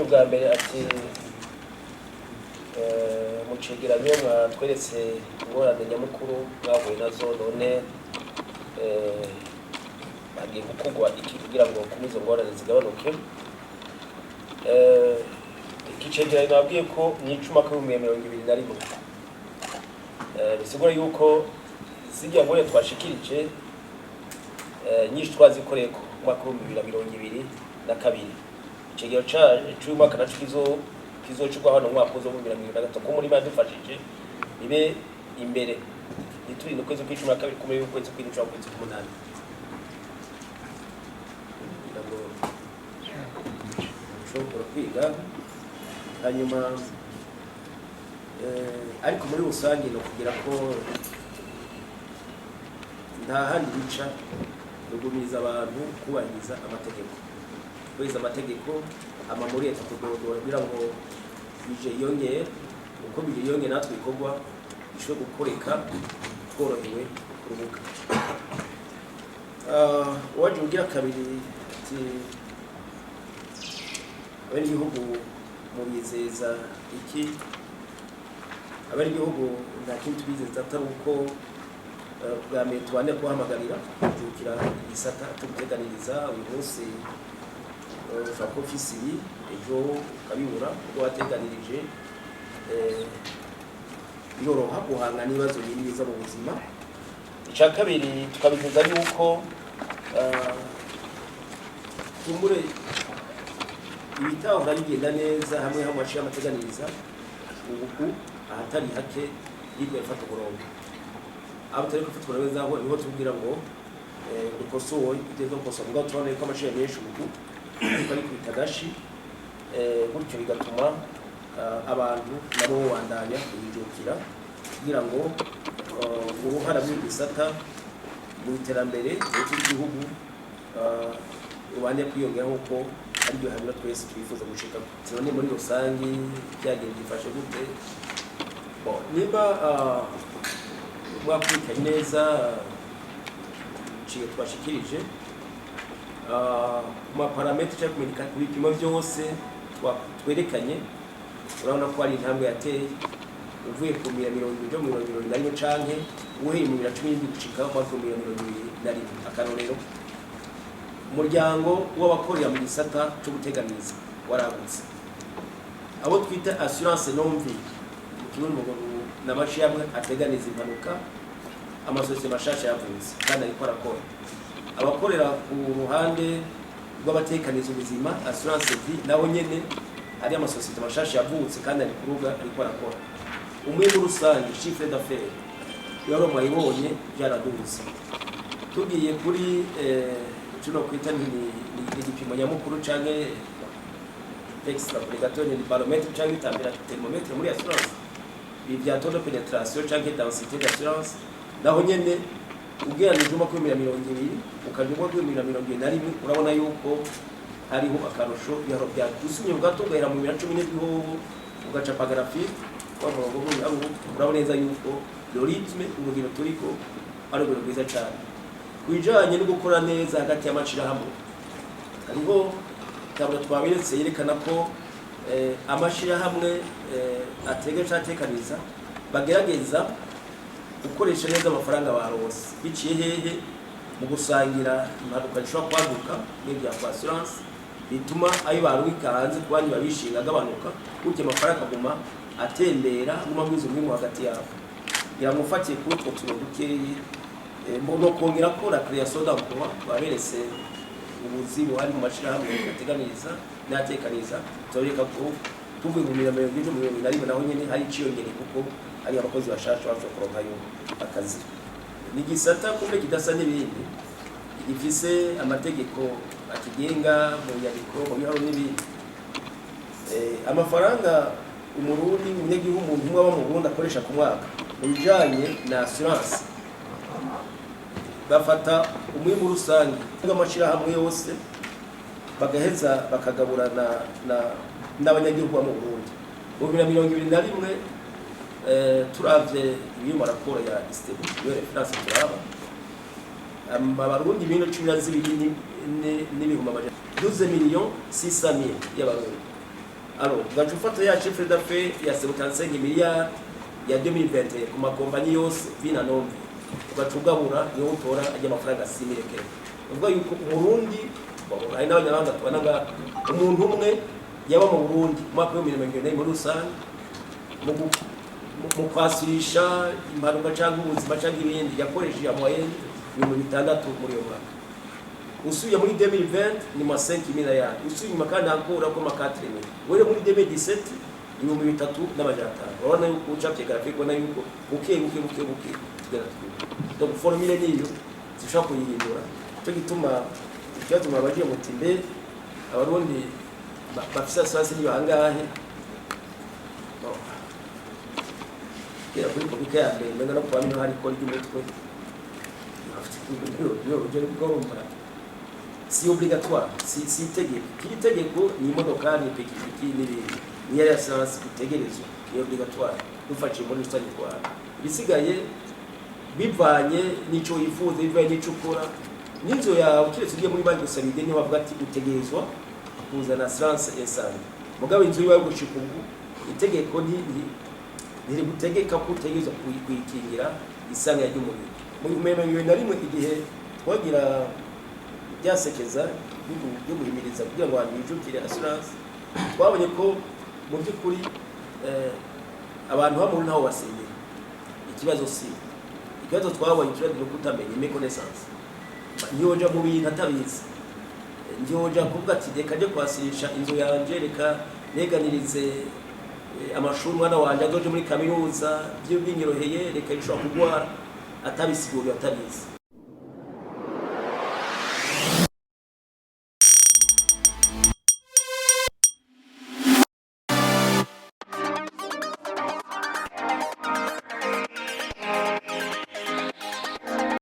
Uwaje ubwa mbere ati mu cegeranyo mwatweretse ingorane nyamukuru mwahuye nazo, none hagiye gukorwa iki kugira ngo kuri izo ngorane zigabanuke? Iki cegeranyo nababwiye ko ni icuma k'2021. Bisigura yuko zirya ngorane twashikirije, nyinshi twazikoreye ku mwaka w'2022. Icegero c'uyu mwaka naco kizocurwa hano mu mwaka uza w'2023, ko muri yadufashije ibe imbere, ntiturinde ukwezi kw'icumi na kabiri kumwe, ukwezi kw'indwi canke ukwezi kw'umunani, kugira ngo ushobora kwiga hanyuma. Ariko muri rusange no kugira ko nta handi bica, tugumiriza abantu kubahiriza amategeko, kubahiriza amategeko, ama muri leta kudodora kugira ngo bije yongere, uko bije yongere natwe ibikorwa bishobore gukoreka tworohewe ku rubuga. Uwaje ugira kabiri ati abenegihugu mubizeza iki? Abenegihugu nta kindi tubizeza atari uko bwa mbere tubane kubahamagarira kujukira igisata cyo guteganiriza. Uyu munsi ushobora kuba ufise ibi, ejo ukabibura ubwo wateganirije. Biroroha guhanga n'ibibazo biri biza mu buzima. Icya kabiri, tukabizeza yuko kumbure ibitahora bigenda neza hamwe hamwe haciye amateganiriza, ubu ahatari hake hirya bifata umurongo, abo tutari gufata umurongo neza aho niho tubwira ngo dukosore ibyo gukosora. Mugabo turabona yuko amashuri menshi ubu ariko ari kubita agashi, gutyo bigatuma abantu nabo babandanya kuyijukira kugira ngo uruhara rw'igisata mu iterambere ry'igihugu rubande kwiyongera nk'uko ariryo hanyuma twese twifuza gushika. None muri rusange byagenze byifashe gute? Bon, niba mwakurikiranye neza iciye twashikirije ku ma paramètres cyangwa ku bipimo byose twerekanye, urabona ko hari intambwe yateye uvuye ku 70 71 canke uhereye mu 2017 gushika mu mwaka wa 2021. Akarorero, umuryango w'abakorera mu gisata cyo guteganiza waragutse, abo twita assurance non vie mu kirundi ngo n'amashirahamwe ateganiza impanuka, amasosiyete mashasha yavutse kandi ariko arakora. Abakorera ku ruhande rw'abatekaniza ubuzima, assurance vie, nabo nyene hari amasosiyete mashasha yavutse kandi ari kuruga ariko arakora. Umwimbu rusange, chiffre d'affaires, yaro mwayibonye, byaraduze. Tugiye kuri kino kwita ni igipimo nyamukuru canke texte obligatoire, ni baromètre canke thermomètre muri assurance, ibi bya taux de pénétration canke densité d'assurance, naho nyene ugereranije umwaka wa 2020 ukaja umwaka wa 2021, urabona yuko hariho akarusho. Ibiharo bya usumye gato ugahera mu 2017 hoho, ugacapa graphique wa murongo w'ubu, urabona neza yuko le rythme, urugero turiko, ari urugero rwiza cyane. Ku bijanye no gukora neza hagati y'amashirahamwe, hariho tableau twaberetse yerekana ko amashirahamwe atega canke atekaniza bagerageza gukoresha neza amafaranga baronse, biciye hehe? Mu gusangira impanuka zishobora kwaduka n'ibya assurance, bituma ayo barubika hanze ku bandi babishinga agabanuka, gutyo amafaranga akaguma atembera, aguma agwiza umwimbu hagati yabo. Ngira ngo ufatiye kuri utwo tuntu dukeyi, no kongera ko la création d'emploi, baberetse ubuzi buhari mu mashirahamwe ateganiriza n'atekaniza, turaboneka ko tuvuye mu 2021, naho nyene hari iciyongere kuko hari abakozi bashasha bashobora kuronkayo akazi. Ni igisata kumbe kidasa n'ibindi, gifise amategeko akigenga mu nyandiko, mu biharuro n'ibindi. Amafaranga Umurundi, umunyagihugu, umuntu umwe aba mu Burundi akoresha ku mwaka mu bijanye na assurance, bafata umwimbu rusange w'amashirahamwe yose, bagaheza bakagaburana n'abanyagihugu bo mu Burundi. Mu 2021, turavye ibiri mu raporo ya ISTEEBU, iyo référence turaba, Abarundi 12 n'ibihumbi amajana, 12 millions 600 mille y'Abarundi. Alors ugaca ufata ya chiffre d'affaires ya 75 miliyari ya 2021 ku makompanyi yose vina nomvi, ugaca ugabura, niho utora ajya amafaranga 6000. Uvuga yuko Umurundi, bon, hari n'abanyamahanga tubona ngaha, umuntu umwe yaba mu Burundi mu mwaka w'2024 muri rusange mu kwasurisha impanuka cyangwa ubuzima cyangwa ibindi, yakoresheje moyenne 6000 muri uyo mwaka. Usubiye muri 2020 ni ma 5000 yandi, usubiye inyuma kandi hakura ko ma 4000. Wewe muri 2017 3500. Urabona yuko ucapye graphique, ubona yuko buke buke buke buke tugera twibuka. Donc formule niyo zishobora kuyihindura. Cyo gituma ikibazo mwabagiye muti: mbe Abarundi bafise assurance ni bangahe? Bon. Kera kuri publika ya mbere mbenga no kuba niho hari ikora ry'umutwe urugero, si obligatoire, si itegeko. Kiri itegeko ni imodokari, ni ipikipiki n'ibindi, niyo ari assurance utegerezwa, ni obligatoire dufashije muri rusange twara. Ibisigaye bivanye n'ico wifuza, bivanye n'ico ukora n'inzu yawe. Keretse ugiye muri banki gusaba ideni, bavuga ati utegerezwa kuzana assurance incendie. Mugabo inzu iwawe gushika ubu itegeko ntirigutegeka ko utegerezwa kuyikingira isanganya ry'umuriro. Mu 2021, igihe twagira byasekeza byo guhimiriza kugira ngo abantu bijukire assurance, twabonye ko mu by'ukuri abantu bo ntaho basengera. Ikibazo si ikibazo twabonye, ikibazo ni kutamenya, méconnaissance. Ntiyoja mu bintu atabizi, ntiyoja kuvuga ati reka nje kwasirisha inzu yanje, reka neganirize amashuri umwana wanje azoje muri kaminuza, byo binyoroheye, reka bishobora kugwara atabisiguriwe, atabizi.